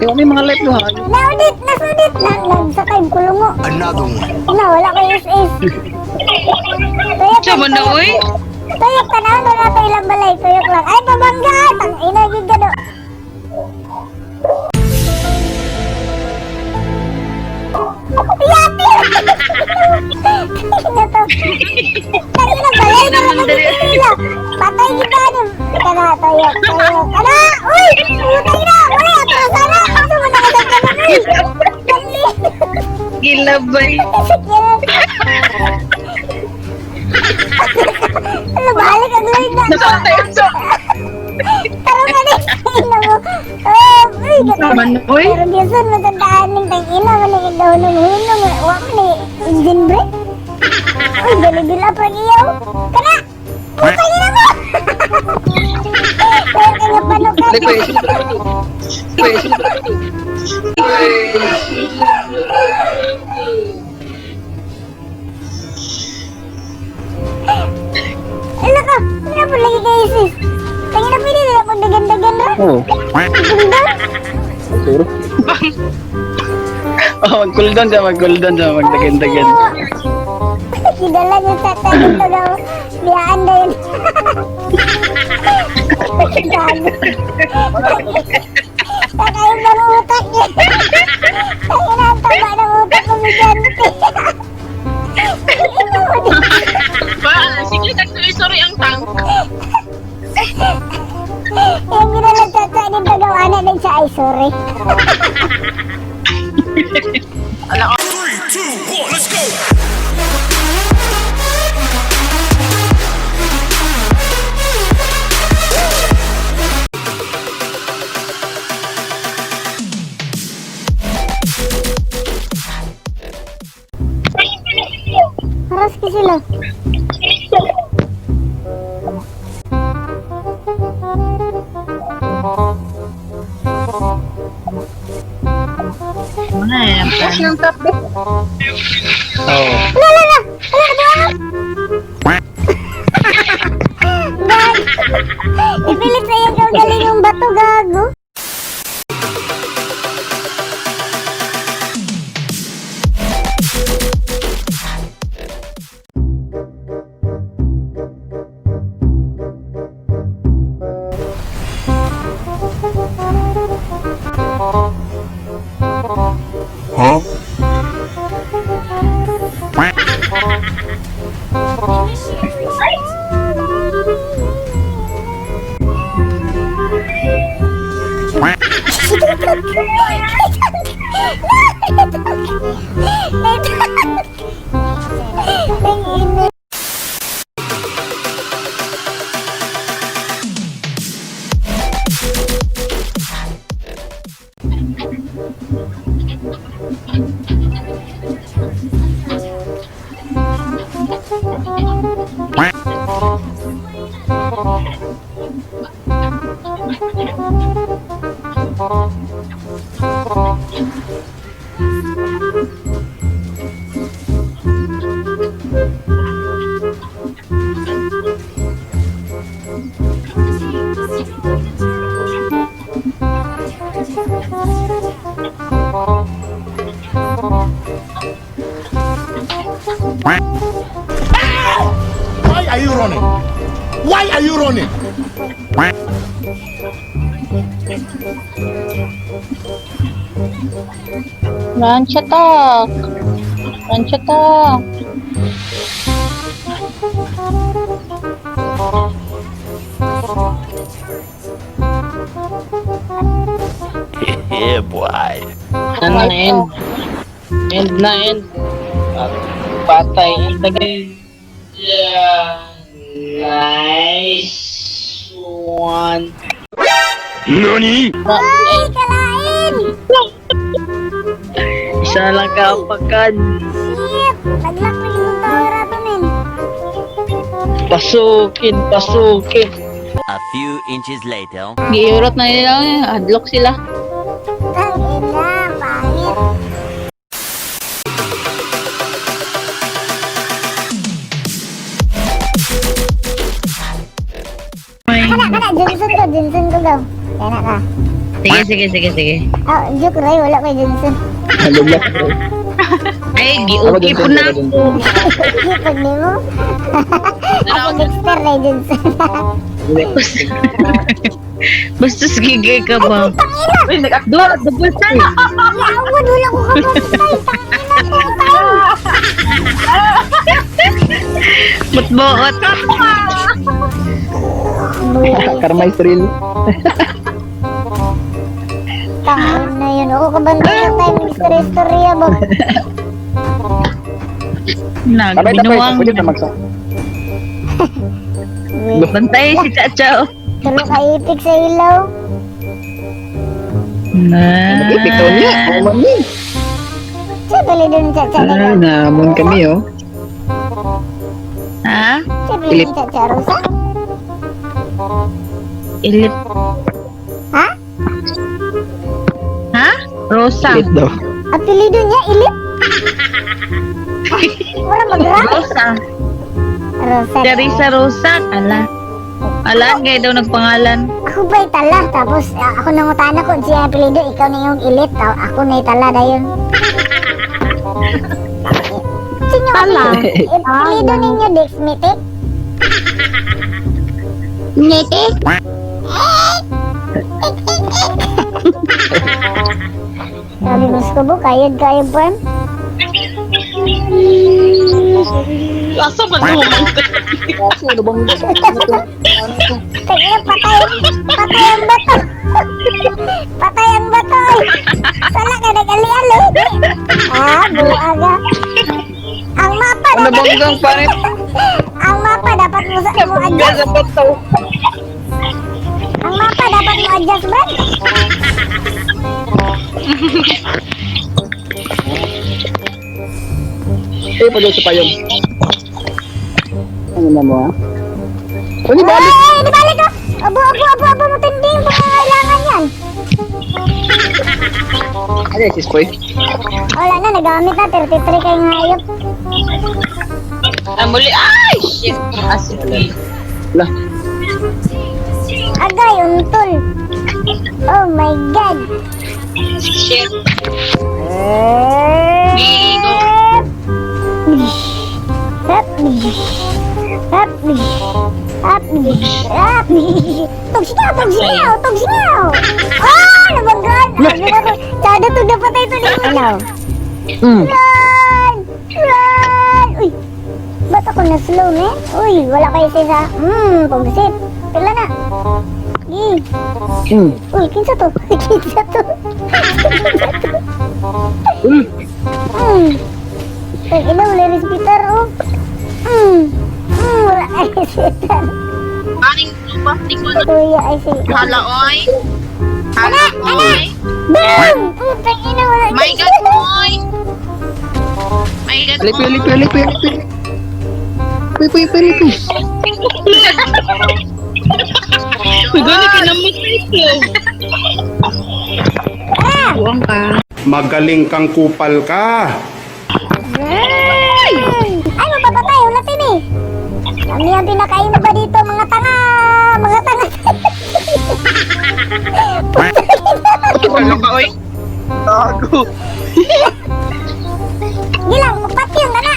Di may mga life do ha. Naudit, nasudit. Nagsakay kulungo. Another one. Na, wala ko SS. Tuyok, Sa man na, oy. Tuyok, tanaw na nato ilang balay. Tuyok lang. Ay, pabangga! Tang ina, gigado. Yati! Ina to. Tang ina, balay na lang nila. Patay kita ano. Kana, tuyok, tuyok. Ano? Uy! Putay na! Wala, atrasan na! Gusto mo nakadagdagan, uy! Dali! Gilabay. Ano, balik ang line na. Nasaan so? Tara nga na, ina mo. Oh, uy, Naman, oy. Pero Gilson, matandaan ng tang ina, manig daw nung hinong, wa man ni engine brake. Uy, galibila pa iyaw. Kana! Putang ina mo! Kaya kanya panukat. Like, wait. Wait. Ano ka? Ano po lagi kayo, sis? Tangina, pwede na ako dagan-dagan ra. Oo. Cooldown? Siguro. Oh, mag-cooldown siya, mag-cooldown siya, magdagan-dagan. Kidala niya sa tayo dito daw. Biyaan na yun. Gago. Kakain ng utak niya. Tangina, ang taba ng utak ko bigyante. Ba, sige, sorry, sorry ang tank. Yung ginala sa tayo dito daw, anak din siya. Ay, sorry. Three, two, one, let's go. Haras ka sila. Push ng top. Oo. Wala, wala, wala. Wala, wala. Gag. Ipilit sa iyong kaugaling yung bato, gago. Huh? Tang ina. Why are you running? Why are you running? Lunch attack! Lunch attack! Yeah, boy. Ano na, end? End na, end. Patay, end na guys. Yeah. Nice one. Nani? Ay, kalain! Isa na lang kapakan. Shit! Naglock na yung tower ato, men. Pasukin, pasukin. A few inches later. Giurot na nila, eh. Adlock sila. Tang ina, pangit. Kana, kana, Johnson ko, gaw. Kana ka. Sige, sige, sige, sige. Ah, joke Ray, wala kay Johnson. Halula. Ay, Ako gi-okay po Johnson, na ako ako. Johnson. Pag nimo. Ako Dexter Ray Johnson. Basta gigay ka ba? Tangina! Uy, nag-akdo. Double time. Yawan, wala ko kapatay. Tangina ko tayo. Mutbuot. Karma is real. Tangina yun. Ako kabantay na time. Istorya-istorya ba? Tapay, tapay. Nagbinuang. Pwede na magsa. Bantay si Chacha. Tulo ka ipik sa ilaw. Na. Nag-ipik daw niya. Oo, mami. Siya bali dun Chacha. Ah, namon kami, oh. Ha? Siya bali dun Chacha Rosa. Ilip. Ha? Ha? Rosa. Ilit daw. Apelido niya, Ilip? Mura mag-rap. Rosa. Rosa. Teresa Rosa. Ala. Ala, gaya daw nagpangalan. Ako ba'y tala? Tapos ako nangutana ko siya apelido, ikaw na yung ilit. Ako na tala dayon. Sino Tala? Apelido ninyo, Dex Mitik? Mitik? Sabi mo sa kubo, kayod kayo pa. Asa ba naman? Kaso, ano bang ano to? Ano to? Teka, patay. Patay ang bato. Patay ang bato. Eh. Sala ka nag-ali-ali. Ah, buaga. Ang mapa Ano dapat bang gang, pare? Ang mapa dapat mo sa mo adjust. Ang mapa dapat mo adjust, Brad. Eh, pa sa payong. Ano na mo, ah? Ano balik? Ay, di balik ko. Abo, abo, abo, abo, matinding pangangailangan yan. Ano yung sispoy? Wala na, nagamit na. 33 kayo ngayop. Ah, muli. Ay, shit. Ah, sige. Lah, Agay, untol. Oh my God. Shit. Bigo. Hep. Hep. Hep. Hep. Tugsingaw, tugsingaw, tugsingaw. Ah, nabanggaan. Tsada to dapat ito ni Ano? Run! Run! Uy! Ba't ako na slow, man? Uy, wala kayo sa pungsit. Pila na. Gi. Uy, kinsa to? Kinsa to? Kinsa to? Tag ina, wala respitar, oh. Wala respitar. Aning lupa, di ko na. Kuya, ay si... Hala, oy. Hala, oy. Boom! Putang ina, wala. My God, oy. My God, Alipi, oy. alipi, alipi, alipi. Pipi, pipi, pipi. Gani ka na mo Ah! Magaling kang kupal ka. Ay, mapapatay. Wala tin eh. Kami ang pinakain ba dito, mga tanga! Mga tanga! Putang ina. Ano ka, oy? Gago. Gilang, patyon ka na!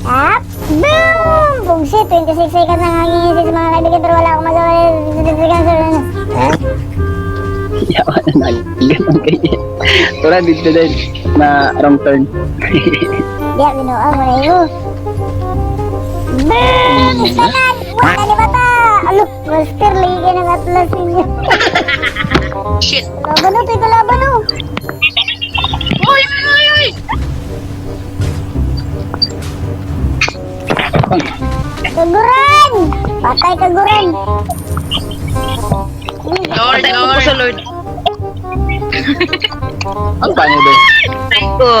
Up! Boom! Bugsi, 26 seconds ang aking sa mga kaibigan pero wala akong magawa. Yawa na naligan ang kaya. Tura, dito din na wrong turn. Diya, binuang mo na yun. Boom! Tanan! Wala ni bata! Alo, master, lagi ka ng atlas ninyo. Shit. Laban o, teka laban o. Oy, oy, oy, oy. Kaguran! Patay kaguran! Lord, Lord. Sa Lord. Ang paano ba? Ay ko.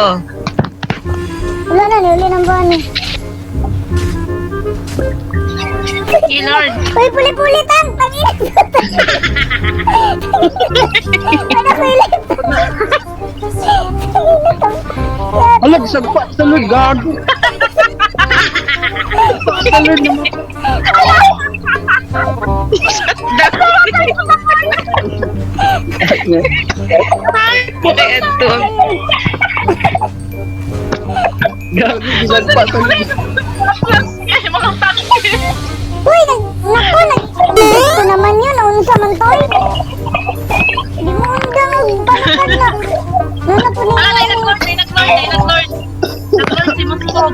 Wala na, niuli ng buwan eh. Hey, Lord. Uy, puli-puli tang! Tangina! Ano ko ilit? Tangina tang. Alag, sagpa sa Lord, gago. Sa Lord naman. Ay, ato. Gago, ginagpa sa Ay, mga tangke. Uy, nag... Naku, nag... Ito naman yun. Unsa man to eh. Di mo undang ang panakan na. Nana po Ala, niya. ay, nag-lord, ay, nag-lord, ay, nag-lord. Nag-lord si Muskog.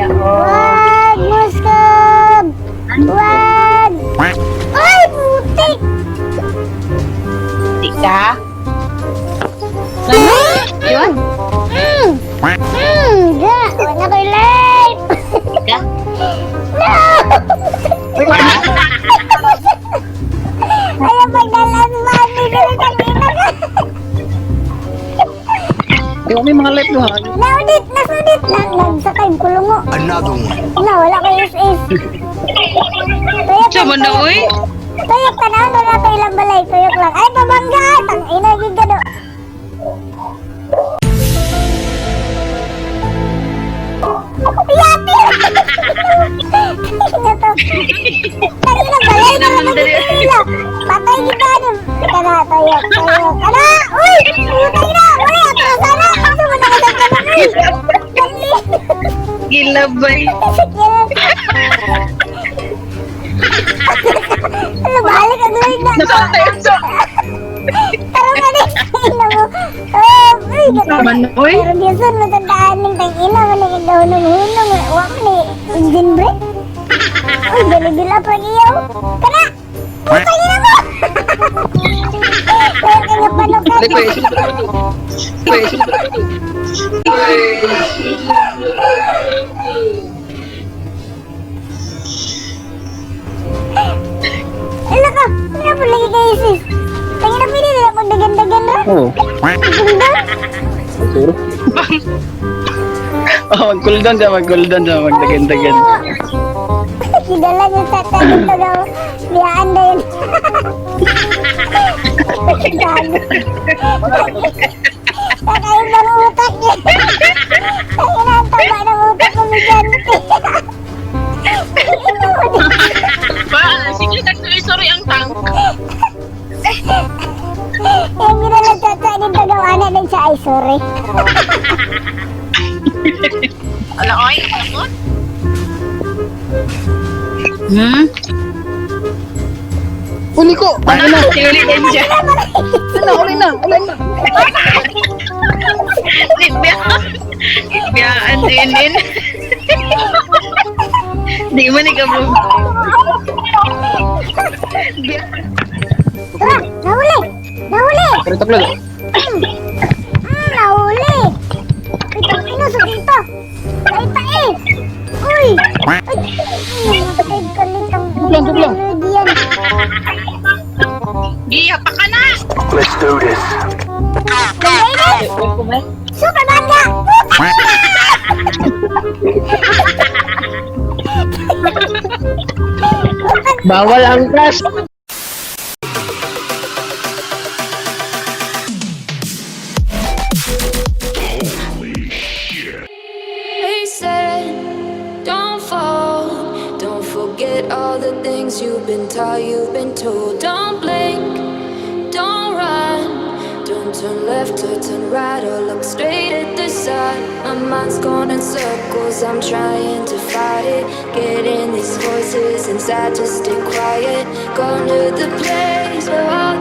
Wag, Muskog! Wag! Ay, putik! Di ka? Yun? Ga. Wala ko'y life! Ka? No! Ayaw pagdala si Mami. Dali tangina ka. Di ko may mga life do ha. Naudit! Nasudit! Na, nagsakay kulungo. Another one. Na, wala ko SS. Tuyok Siya man na, uy. Tuyok ka na, wala pa ilang balay. Tuyok lang. Ay, pabangga! Tang ina, gigado. Yati! Ina to. Tangina, balay na naman yung ila. Patay kita ano. Ika na, tuyok, tuyok. Ano? Uy! Putay na! Wala, atrasan na! Gusto mo na kasama na, uy! Dali! Gilabay. Ano, balik ang lord na. Nasaan? Tara na rin. Ina mo. Oh, uy, Naman, uy. Pero Diyoson, matandaan ng tang ina, wala ka daw nung hunong. Wa man eh, engine brake. Uy, galibila pa iyaw. Kana! Putang ina mo! Kaya kanya panukat. Life eh, sila. Life, sila. Ala ka, ano po lagi kayo sis? Tangina, pwede na ako dagan-dagan ra. Oo. Ganda. Siguro. Oh, mag-cooldown siya, mag-cooldown siya, magdagan-dagan. Kidala niya sa tayo daw. Biyaan na yun. Gago. Kakaibang utak niya. Tangina, ang taba ng utak ko midyante. Ba, sige, nag-sorry ang tank. Yung ginala sa tayo daw, ana din siya. Ay, sorry. Ala, oy, takot. Hmm? Uli ko! Ano na? Uli din siya. Ano na? Uli na! Uli na! Biyaan din din. Di mo ni kabog. Tara, nahuli! Nahuli! Pero taplo. Nahuli! Ay, tangina sa dito! Ay, tae! Uy! Ay, ay, kalit ang Tuglang, tuglang. yan. Giya pa ka na! Let's do this. Baby! Super manga! Bawal ang crush. They said, don't fall. Don't forget all the things you've been taught, you've been told. Don't blink, don't run. Don't turn left or turn right or look straight at the sun. My mind's going in circles, I'm trying to fight it. Getting these voices inside to stay quiet. Gone to the place where all